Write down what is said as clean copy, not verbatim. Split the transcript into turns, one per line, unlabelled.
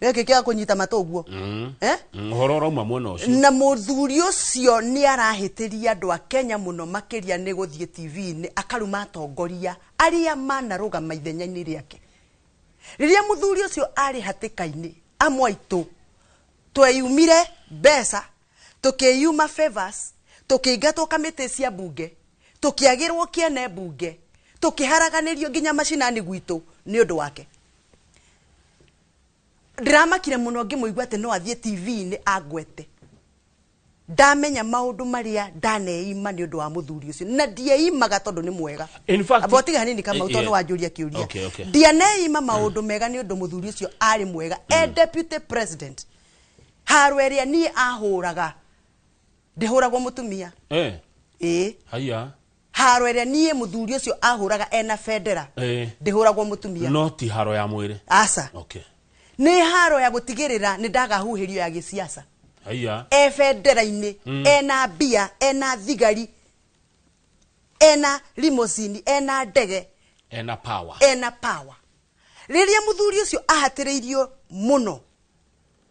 Gĩkĩ kĩa kũnyita matũ ũguo. Eh?
Ũhoro ũrauma mwena ũcio.
Na mũthuri ũcio nĩ arahĩtĩria andũ a Kenya mũno makĩria nĩ gũthiĩ TV-inĩ akaruma atongoria arĩa manarũgama ithenya-inĩ rĩake. Rĩrĩa mũthuri ũcio arĩ hatĩka-inĩ, amwe aitũ tweyumire mbeca, tũkĩyuma favors, tũkĩingatwo kamĩtĩ cia mbunge, tũkĩagĩrwo kĩene mbunge, tũkĩharaganĩrio nginya macinani gwitũ nĩ ũndũ wake. Ndĩramakire mũno ngĩmũigua atĩ no athiĩ TV-inĩ angwete. Ndamenya maũndũ marĩa ndaneima nĩ ũndũ wa mũthuri ũcio, na ndieimaga tondũ nĩ mwega.
In fact-
Amba ũtige hanini Kamau, tondũ nĩ wanjũria kĩũria. Ndianeima maũndũ mega nĩ ũndũ mũthuri ũcio arĩ mwega. E deputy president, haro ĩrĩa niĩ ahũraga ndĩhũragwo mũtumia. Ĩĩ.
Haya.
Haro ĩrĩa niĩ mũthuri ũcio ahũraga ena bendera ndĩhũragwo mũtumia.
No ti haro ya mwĩrĩ.
Aca. Nĩ haro ya gũtigĩrĩra nĩ ndagahuhĩrio ya gĩsiasa.
Haya.
E bendera-inĩ, ena mbia, ena thigari, ena limousine, ena ndege,
Ena power.
Ena power. Rĩrĩa mũthuri ũcio ahatĩrĩirio mũno